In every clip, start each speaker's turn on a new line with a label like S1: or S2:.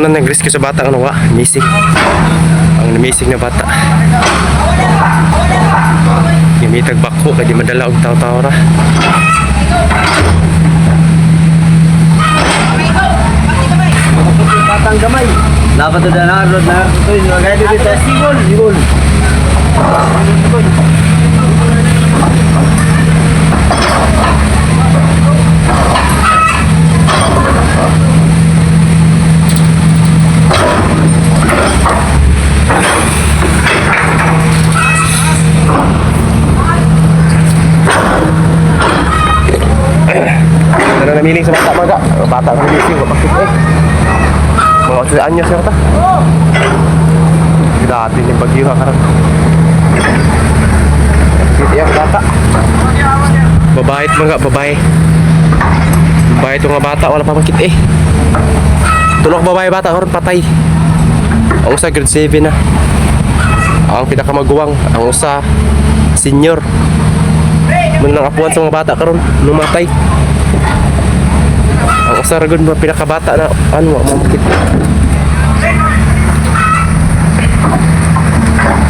S1: Mao na nag-rescue sa bata nga nawa, missing. Ang missing na bata. Gimitag bako kay di madala og taw-taw ra.
S2: Batang gamay. Dapat to na road na to yung gaya dito. Sigol, sigol.
S1: Ano namiling sa bata mga? Bata nga missing, wa bakit eh. Mga 8 anyos na ta. Grabe ni bagyo ha karon. Dito yung bata. Babae ito mga babae. Babae ito nga bata, wala pa makita eh. Tulok babae bata karon patay. Ang usa grade 7 na. Ang pinakamaguwang, ang usa senior. Mun nang apuan sa mga bata karon, numatay. Ang usa ra gud mga pinakabata na ano wa mo makita.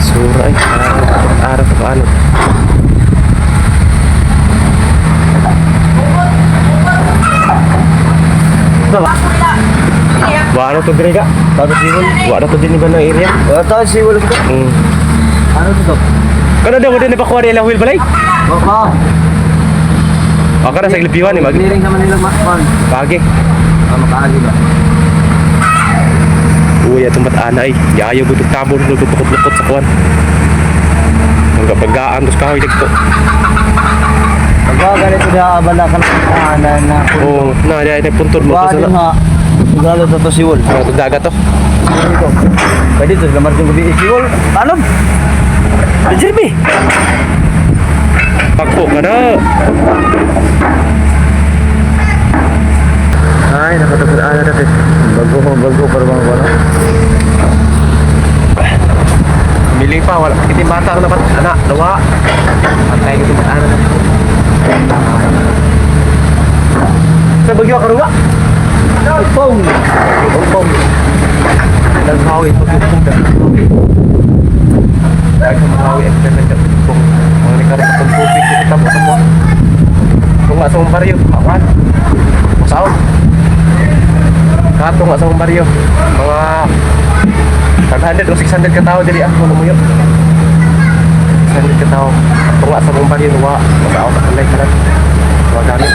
S1: Sura ay araw araw pa ano. Wa ano to dire ka?
S2: Tapos sigol.
S1: Wa na to din ba ng area?
S2: Wala tayo sigol ko. Ano to?
S1: Kana daw din pa kuha nila wheel balay?
S2: Oo.
S1: O kana sa glipiwan ni mag
S2: Clearing sa Manila man.
S1: pagi.
S2: Ah, makaagi ba?
S1: Uy, atong bat-ana ay. Yayo gud og tabon gud lukot-lukot sa kuan. Mga bagaan tos kahoy dagto.
S2: Pagka ganito na abala ka na na na.
S1: Oo, na di ay puntod mo
S2: Wa
S1: sa
S2: din
S1: na.
S2: ha. Sugalo to to siwol.
S1: Ano to dagat to?
S2: Dito. Pwede to sila Martin Gabi siwol. Ano? Jeremy.
S1: Pagpo ka na. Ay, nakatapos-ana na
S2: Bago bago para bang ano?
S1: Miling pa, wala. Kiti bata ang dapat. Anak, nawa. Patay ko itong ana na. Sa bagyo ka runga?
S2: Pong. Pong.
S1: Naghawi, pagkupong, naghawi. Naghawi, ang nagkapong. Mga nikaroon sa tubig, kita mo sa mo. Tunga sa mong baryo, awan. Masaw. Katunga sa mong baryo. Mga 500 o 600 katao diri ah, mga muyo. 600 katao. Tunga sa mong baryo, nuwa. Masaw sa kanay kanan. Mga gamit.